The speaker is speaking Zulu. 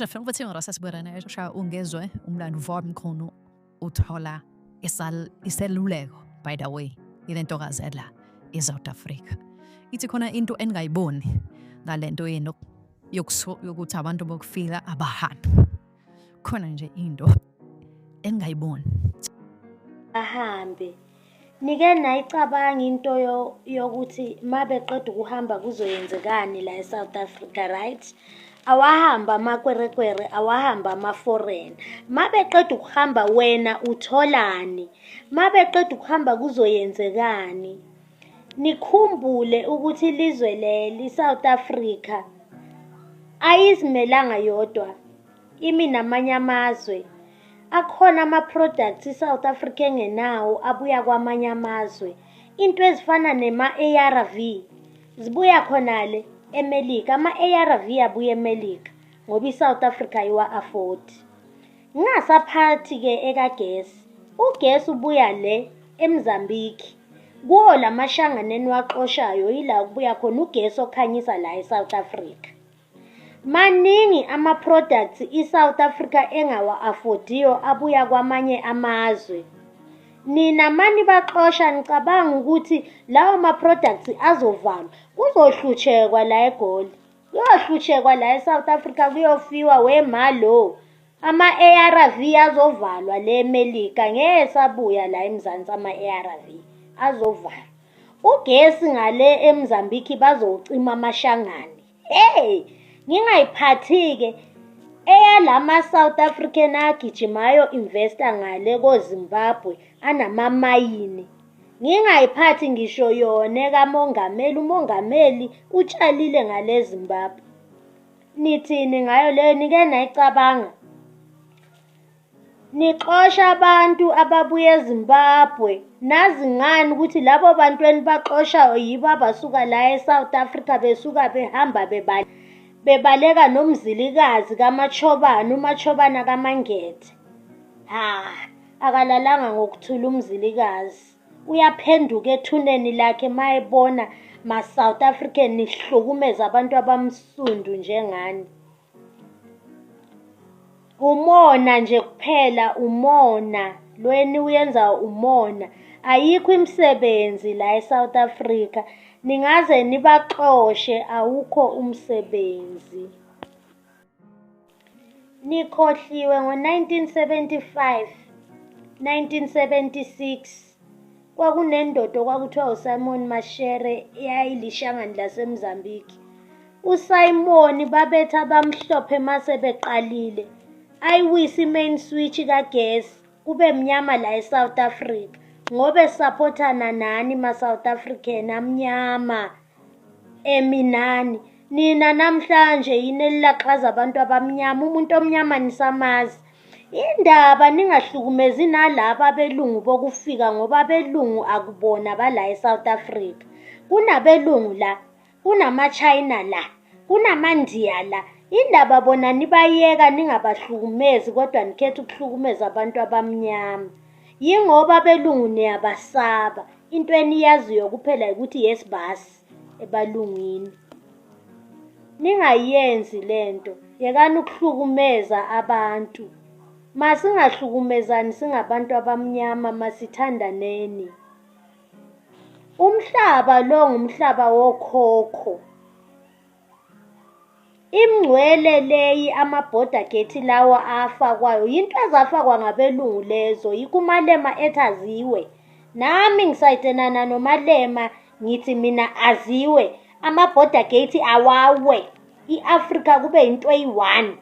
Shaya ungezwe umlando wami uthola iseluleko, by the way, ile ntokazi la e-South Africa. Ithi khona into engingayiboni ngale nto yenu yokuthi abantu bokufika abahambe. Khona nje into engingayiboni. Ahambe. Nike nayicabanga into yokuthi uma beqeda ukuhamba kuzoyenzekani la e-South Africa, right? Awahamba amakwerekwere, awahamba ama-foreign. Uma beqeda ukuhamba wena utholani? Uma beqeda ukuhamba kuzoyenzekani? Nikhumbule ukuthi ilizwe leli i-South Africa ayizimelanga yodwa, imi namanye amazwe. Akhona ama-products i-South Africa engenawo abuya kwamanye amazwe. Into ezifana nema-ARV zibuya khona le eMelika. Ama-ARV abuya eMelika ngoba i-South Africa ayiwa-afford. Ngingasaphathi-ke ekagesi. Ugesi ubuya le eMozambique. Kuwo lamashangane eniwaxoshayo yila kubuya khona ugesi okhanyisa la e-South Africa. Maningi ama-products i-South Africa engawa-afford-iyo abuya kwamanye amazwe. Nina manibaxosha nicabanga ukuthi lawo ma-products azovalwa, kuzohlushekwa la eGoli. Kuyohlushekwa la e-South Africa, kuyofiwa we malo. Ama-ARV azovalwa le eMelika, ngeke sabuya la eMzansi ama-ARV azovalwa. Ugesi ngale eMozambique bazowucima amashangane. Hey, ngingayiphathi-ke eyalama South African agijimayo investa ngale koZimbabwe anamamayini. Ngingayiphathi ngisho yona ekamongameli, umongameli utshalile ngale eZimbabwe. Nithini ngayo leyo, nike nayicabanga? Nixosha abantu ababuya eZimbabwe, nazi ngani ukuthi labo bantu enibaxoshayo yibo abasuka la e-South Africa besuka behamba bebaleka noMzilikazi kaMatshobana, uMatshobana kaMangethe. Ha, akalalanga ngokuthula uMzilikazi. Uyaphenduka ethuneni lakhe mayebona ma-South African nihlukumeza abantu abamsundu njengani. Umona nje kuphela, umona lo eniwenza umona. Ayikho imisebenzi la e-South Africa, ningaze nibaxoshe awukho umsebenzi. Nikhohliwe ngo-1975, 1976 kwakunendoda okwakuthiwa uSimon Mashere eyayilishangane laseMozambique. USimon babethe abamhlophe mase beqalile ayiwise i-main switch kagesi kube mnyama la e-South Africa ngoba esupportana nani ma-South African amnyama eminani. Nina namhlanje yini elilaxaza abantu abamnyama, umuntu omnyama nisamazi. Indaba ningahlukumezi nalaba abelungu bokufika ngoba abelungu akubona bala e-South Africa. Kunabelungu la, kunama-China la, kunamaNdiya la. Indaba bona nibayeka ningabahlukumezi kodwa nikhetha ukuhlukumeza abantu abamnyama. Yingoba abelungu niyabasaba. Into eniyaziyo kuphela ukuthi yes basi ebalungwini. Ningayenzi lento, yekani ukuhlukumeza abantu. Masingahlukumezani singabantu abamnyama, masithandaneni. Umhlaba lo ngumhlaba wokhokho. Imingcwele leyi ama-border gate lawa afakwayo yinto ezafakwa ngabelungu lezo, yikho uMalema ethi aziwe. Nami ngisayidenana noMalema ngithi mina aziwe, ama-border gate awawe, i-Afrika kube into eyi-one.